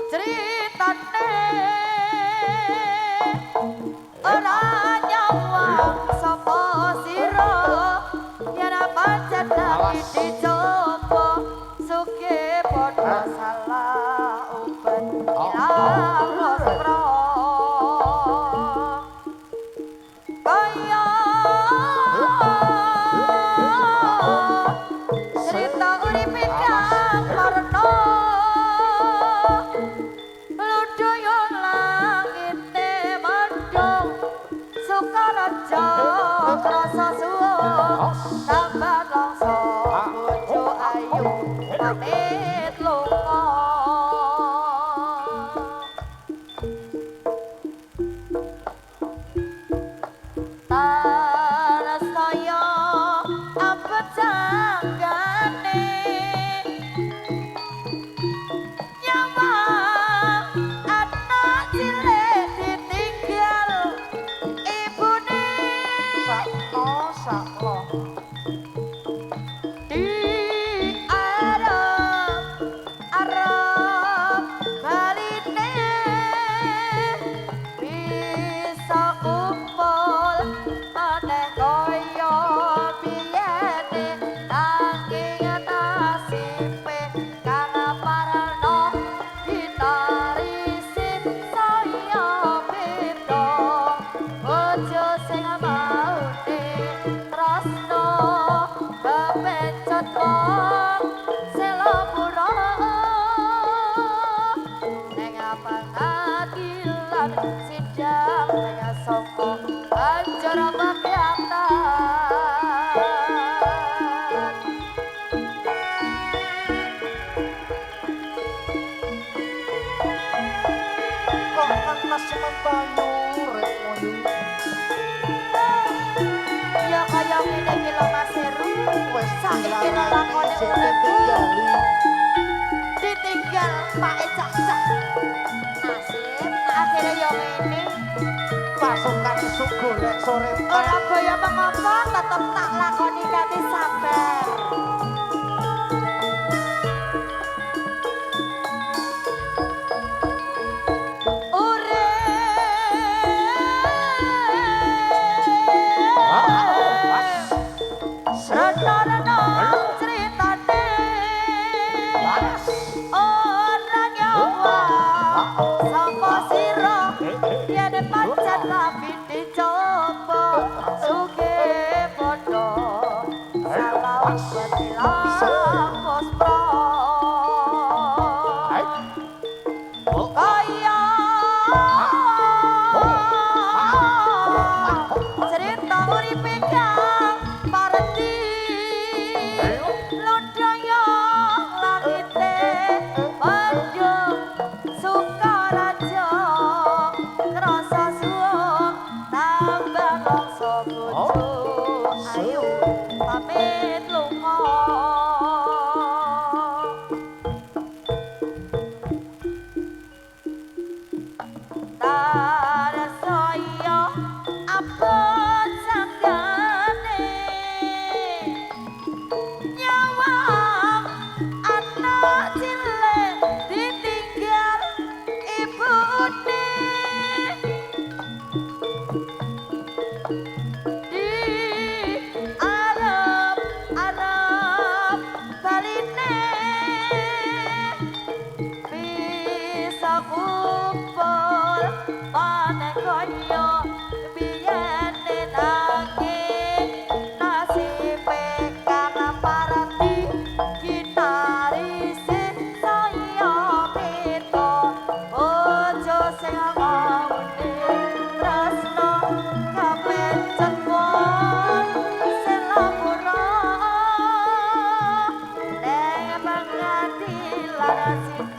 Ceritane ora nyawang sapa sira yen pancen lagi dicoba sugih padha salah ubet ilang waspra kaya cerita uripe kang marna ludaya langite mendung Sukaraja krasa suwun tambah longso bojo ayu pamit lunga. Tarasaya abot janggane nyawa anak cilik ditinggal ibune Sakno saklo. Di arep arep baline bisa kumpul maneh kaya biyene nanging nasibe kang parno ditarise saya beda bojo sing maune tresno kepencet wong selopuro ning pengadilan sidang ning saka banjur pekiyatan. Kok ngenes mentayu rek moyu. Ya kaya ngene iki lho Mas Heru. Wis Saiki dilarani lakone jek uripku ditinggali. Ditinggal Pak Cak-cak. Nasib, Akhirnya ya ngene. Pasukan isuk golek sore Ora boyo mengapa tetep tak lakoni kanthi sabar. Urip rena-rena critane ora nyawa sapa sira yen pancen rabi dicoba sugih padha salah ubet ilang waspra kaya cerita uripe kang pareti lodaya langite mendung Sukaraja krasa suwun tambah longso bojo ayu pamit lunga. Tarasaya abot sanggane nyawa anak cilik ditinggal ibune di arep arep baline bisa kumpul maneh kaya biyene nanging nasibe kang parati gitarise saya beda bojo sing maune tresno kepencet wong selapura ning pengadilan sidang